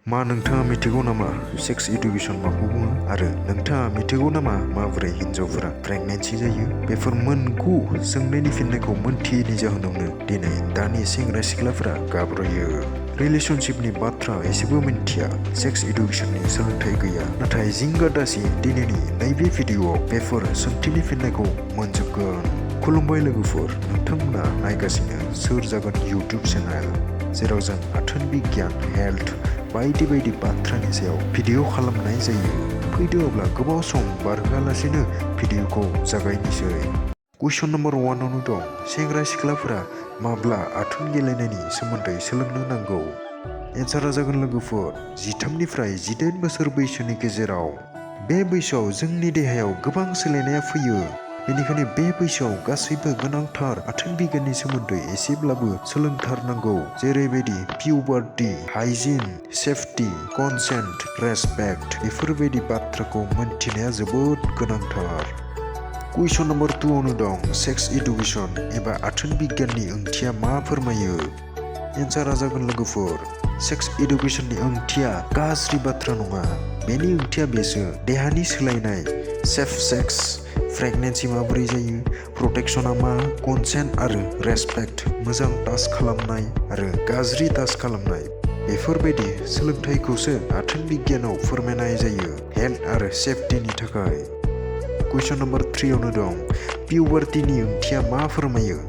मा नोंथाङा मिथिगौ नामा सेक्स एडुकेशन माखौ बुङो आरो नोंथाङा मिथिगौ नामा माबोरै हिन्जावफोरा प्रेगनेन्सि जायो? बेफोर मोनगु सोंनायनि फिननायखौ मोनथियैनि जाहोनावनो दिनै दानि सेंग्रा सिख्लाफोरा गाब्रयो। रिलेशनशिपनि बाथ्रा एसेबो मिन्थिया, सेक्स एडुकेशननि सोलोंथाइ गैया। नाथाय जिंगा दासि दिनैनि नैबे भिडिअ'आव बेफोर सोंथिनि फिननायखौ मोनजोबगोन। खुलुमबाय लोगोफोर, नोंथांमोना नायगासिनो सोर जागोन इउटिउब चेनेल, जेराव जों आथोन बिगियान, हेल्थ बायदि बायदि बाथ्रानि सायाव भिडिअ खालामनाय जायो। फैदो अब्ला गोबाव सम बारहोआलासेनो भिडिअखौ जागायनोसै। कुइसन नम्बर 1 आवनो दं, सेंग्रा सिख्लाफोरा माब्ला आथोन गेलेनायनि सोमोन्दै सोलोंनो नांगौ? एन्सारा जागोन लोगोफोर 13 निफ्राय 18 बोसोर बैसोनि गेजेराव। बे बैसोआव जोंनि देहायाव गोबां सोलायनाया फैयो। बेनिखायनो बे बैसोआव गासैबो गोनांथार आथोन बिगियाननि सोमोन्दै एसेब्लाबो सोलोंथारनांगौ, जेरैबायदि पिउबार्टि, हाइजिन, सेफटि, कनसेन्ट, रेसपेक्ट बेफोरबायदि बाथ्राखौ मोनथिनाया जोबोद गोनांथार। कुइसन नम्बर 2 आवनो दं, सेक्स एडुकेशन एबा आथोन बिगियाननि ओंथिया मा फोरमायो? एन्सारा जागोन लोगोफोर, सेक्स एडुकेशननि ओंथिया गाज्रि बाथ्रा नङा। बेनि ओंथिया बेसो, देहानि सोलायनाय, सेफ सेक्स, प्रेगनेन्सि माबोरै जायो, प्रटेक्शना मा, कनसेन्ट आरो रेसपेक्ट, मोजां टाच खालामनाय आरो गाज्रि टाच खालामनाय, बेफोरबायदि सोलोंथाइखौसो आथोन बिगियानाव फोरमायनाय जायो हेल्थ आरो सेफटिनि थाखाय। कुइसन नम्बर 3 आवनो दं, पिउबार्टिनि ओंथिया मा फोरमायो?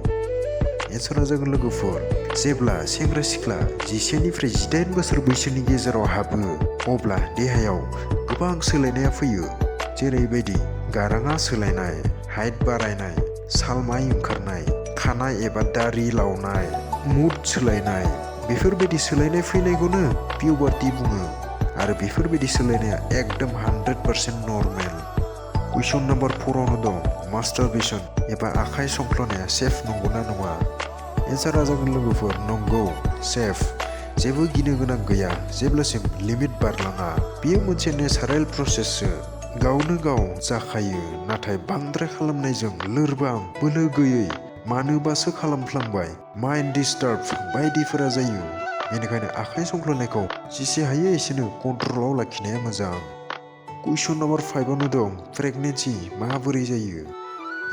एन्सारा जागोन लोगोफोर, जेब्ला सेंग्रा सिख्ला 11 निफ्राय 18 बोसोर बैसोनि गेजेराव हाबो, अब्ला देहायाव गोबां सोलायनाया फैयो, जेरैबायदि गाराङा सोलायनाय, हाइट बारायनाय, सालमाय ओंखारनाय, खानाय एबा दारि लावनाय, मुड सोलायनाय, बेफोरबायदि सोलायनाय फैनायखौनो पिउबार्टि बुङो आरो बेफोरबायदि सोलायनाया एकदम 100% नर्मेल। कुइसन नम्बर 4 आवनो दं, मास्टारबेशन एबा आखाइ संख्लनाया सेफ नंगौना नङा? एन्सारा जागोन लोगोफोर, नंगौ, सेफ। जेबो गिनो गोनां गैया जेब्लासिम लिमिट बारलाङा। बेयो मोनसे नेचारेल प्रसेससो, गावनो गाव जाखायो। नाथाय बांद्राय खालामनायजों लोरबां, बोलो गैयै, मानोबासो खालामफ्लांबाय, माइन्ड डिस्टार्ब बायदिफोरा जायो। बेनिखायनो आखाइ संख्लनायखौ जेसे हायो एसेनो कन्ट्रलाव लाखिनाया मोजां। कुइसन नम्बर 5 आवनो दं, प्रेगनेन्सि माबोरै जायो?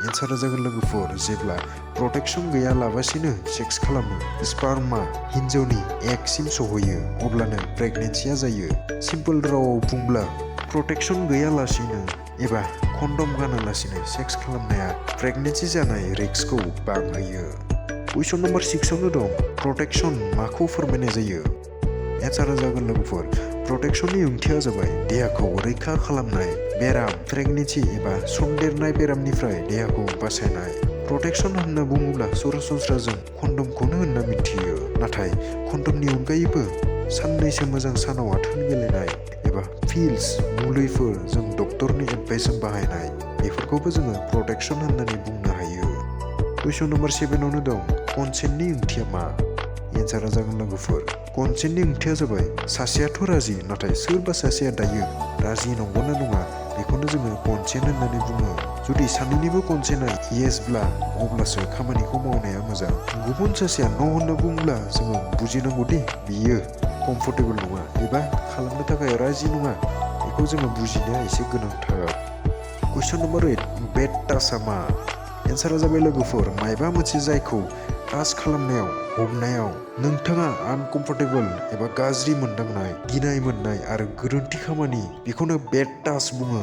एन्सारा जागोन लोगोफोर, जेब्ला प्रटेक्शन गैयालाबासिनो सेक्स खालामो, स्पार्मआ हिन्जावनि एगसिम सहैयो, अब्लानो प्रेगनेन्सिया जायो। सिम्पल रावाव बुंब्ला, प्रटेक्शन गैयालासिनो एबा condom गानालासिनो सेक्स खालामनाया प्रेगनेन्सि जानाय रिस्कखौ बांहोयो। कुइसन नम्बर 6 आवनो दं, प्रटेक्शन माखौ फोरमायनाय जायो? एन्सारा जागोन लोगोफोर, प्रटेक्शननि ओंथिया जाबाय देहाखौ रैखा खालामनाय, बेराम, प्रेगनेन्सि एबा सन्देरनाय बेरामनिफ्राय देहाखौ बासायनाय। प्रटेक्शन होनना बुङोब्ला सरासनस्रा जों कन्डमखौनो होनना मिथियो। नाथाय कन्डमनि अनगायैबो साननैसो मोजां सानाव आथोन गेलेनाय एबा पिल्स, मुलिफोर जों डक्टरनि एडभाइसजों बाहायनाय, बेफोरखौबो जोङो प्रटेक्शन होननानै बुंनो हायो। कुइसन नम्बर 7 आवनो दं, कनसेन्टनि ओंथिया मा? एन्सारा जागोन लोगोफोर, कनसेन्टनि ओंथिया जाबाय सासेयाथ' राजि, नाथाय सोरबा सासेया दायो राजि नंगौना नङा बेखौनो जोङो कनसेन्ट होननानै बुङो। जुदि सानैनिबो कनसेन्टआ येसब्ला अब्लासो खामानिखौ मावनाया मोजां। गुबुन सासेया न' होनना बुङोब्ला जोङो बुजिनांगौदि बियो कम्फर्टेबल नङा एबा खालामनो थाखाय राजि नङा, बेखौ जोङो बुजिनाया एसे गोनांथार। कुइसन नम्बर 8, बेड टाचआ मा? एन्सारा जाबाय लोगोफोर, मायबा मोनसे जायखौ टाच खालामनायाव, हमनायाव नोंथाङा आनकम्फर्टेबल एबा गाज्रि मोनदांनाय, गिनाय मोननाय आरो गोरोन्थि खामानि, बेखौनो बेड टाच बुङो।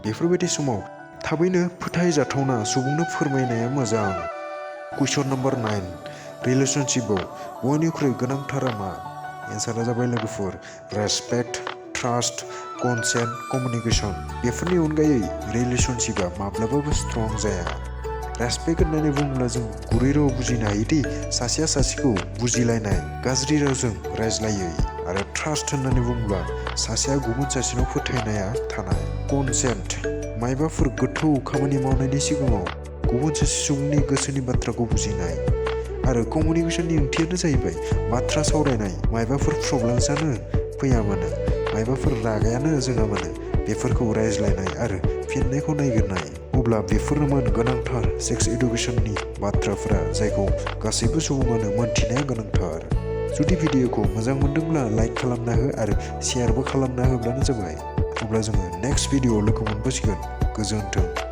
बेफोरबायदि समाव थाबैनो फोथायजाथावना सुबुंनो फोरमायनाया मोजां। कुइसन नम्बर 9, रिलेशनशिपआव बयनिख्रुइ गोनांथारा मा? एन्सारा जाबाय लोगोफोर, रेसपेक्ट, ट्रास्ट, कनसेन्ट, कमिउनिकेशन। बेफोरनि अनगायै रिलेशनशिपआ माब्लाबाबो स्ट्रं जाया। रेसपेक्ट होननानै बुङोब्ला जों गुरै राव बुजिनो हायोदि सासेया सासेखौ बुजिलायनाय, गाज्रि रावजों रायज्लायै। आरो ट्रास्ट होननानै बुङोब्ला सासेया गुबुन सासेनाव फोथायनाया थानाय। कनसेन्ट, मायबाफोर गोथौ खामानि मावनायनि सिगाङाव गुबुन सासे सुबुंनि गोसोनि बाथ्राखौ बुजिनाय। आरो कमिउनिकेशननि ओंथियानो जाहैबाय बाथ्रा सावरायनाय, मायबाफोर प्रब्लेम्सआनो फैया मानो, मायबाफोर रागायानो जोङा मानो, बेफोरखौ रायज्लायनाय आरो फिननायखौ नागिरनाय। अब्ला बेफोरनोमोन गोनांथार सेक्स एडुकेशननि बाथ्राफोरा, जायखौ गासैबो सुबुङानो मोनथिनाया गोनांथार। जुदि भिडिअखौ मोजां मोनदोंब्ला लाइक खालामना हो आरो शेयारबो खालामना होब्लानो जाबाय। अब्ला जोङो नेक्स्ट भिडिअआव लोगो मोनबोसिगोन। गोजोन्थों।